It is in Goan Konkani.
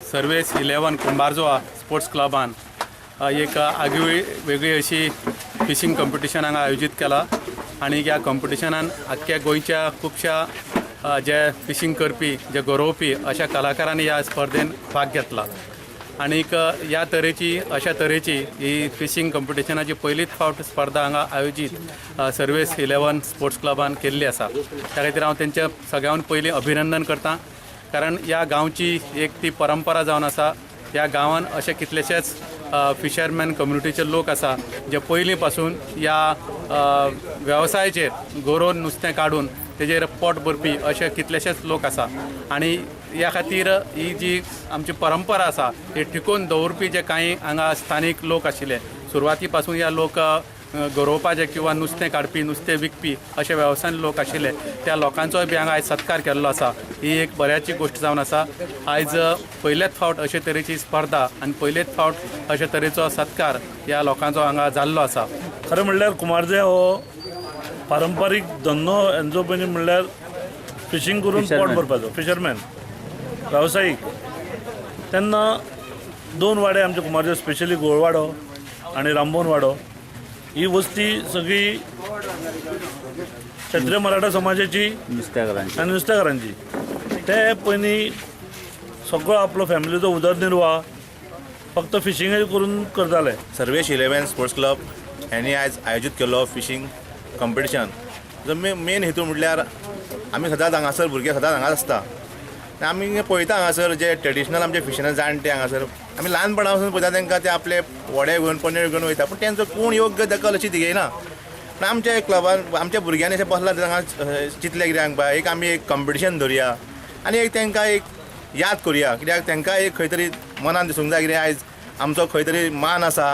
सर्वेस 11 कुंभारजुआ स्पोर्ट्स क्लबान एक आगळी वेगळी अशी फिशींग कंपिटिशन हांगा आयोजीत केला आनी ह्या कंपिटिशनान आख्ख्या गोंयच्या खुबश्या जे फिशींग करपी, जे गरोवपी अशा कलाकारांनी ह्या स्पर्धेन भाग घेतला. आनीक ह्या तरेची, अशा तरेची ही फिशींग कंपिटिशनाची पयलीच फावट स्पर्धा हांगा आयोजीत सर्वेस 11 स्पोर्ट्स क्लबान केल्ली आसा. त्या खातीर हांव तेंच्या सगळ्यान पयलीं अभिनंदन करता, कारण ह्या गांवची एक ती परंपरा जावन आसा. ह्या गांवान अशे कितलेशेच फिशरमॅन कम्युनिटीचे लोक आसा, जे पयलीं पासून ह्या वेवसायाचेर गरोवन, नुस्तें काडून तेजेर पोट भरपी अशे कितलेशेच लोक आसा. आनी ह्या खातीर ही जी आमची परंपरा आसा, ही टिकोवन दवरपी जे कांय हांगा स्थानीक लोक आशिल्ले, सुरवाती पासून ह्या लोक गरोवपाचे किंवा नुस्तें काडपी, नुस्तें विकपी अशे वेवसायन लोक आशिल्ले, त्या लोकांचोय बी हांगा आयज सत्कार केल्लो आसा. ही एक बऱ्याची गोश्ट जावन आसा. आयज पयलेच फावट अशे तरेची स्पर्धा आनी पयलेच फावट अशे तरेचो सत्कार ह्या लोकांचो हांगा जाल्लो आसा. खरें म्हणल्यार कुमारजे हो पारंपारीक धंदो हेंचो पयलीं म्हणल्यार फिशींग करून पोट भरपाचो, फिशरमॅन वेवसायीक. तेन्ना दोन वाडे आमचे कुमारजे, स्पेशली गोळवाडो आनी रांबोन वाडो, ही वस्ती सगळी क्षत्रिय मराठा समाजाची नुस्त्याकारांची आनी नुस्तेकारांची. ते पयलीं सगळो आपलो फॅमिलीचो उदरनिर्वाह फक्त फिशींग करून करताले. सर्वेश 11 स्पोर्ट्स क्लब ह्यांनी आयज आयोजीत केल्लो फिशींग कंपिटिशन जो मेन हेतू म्हटल्यार आमी सदांच हांगासर, भुरगे सदांच हांगाच आसता आनी आमी पळयता हांगासर जे ट्रेडिशनल आमचे फिशरमॅन जाणटे हांगासर, आमी ल्हानपणा पासून पळयता तांकां, ते आपले व्हडे घेवन, पनेळ घेवन वयता, पूण तेंचो कोण योग्य दखल अशी घेयना. पूण आमच्या क्लबान, आमच्या भुरग्यांनी अशें बसला हांगा, चिंतलें कित्याक बाय एक आमी एक कंपिटिशन धरुया आनी एक तांकां एक याद करुया, कित्याक तांकां एक खंय तरी मनान दिसूंक जाय कितें आयज आमचो खंय तरी मान आसा.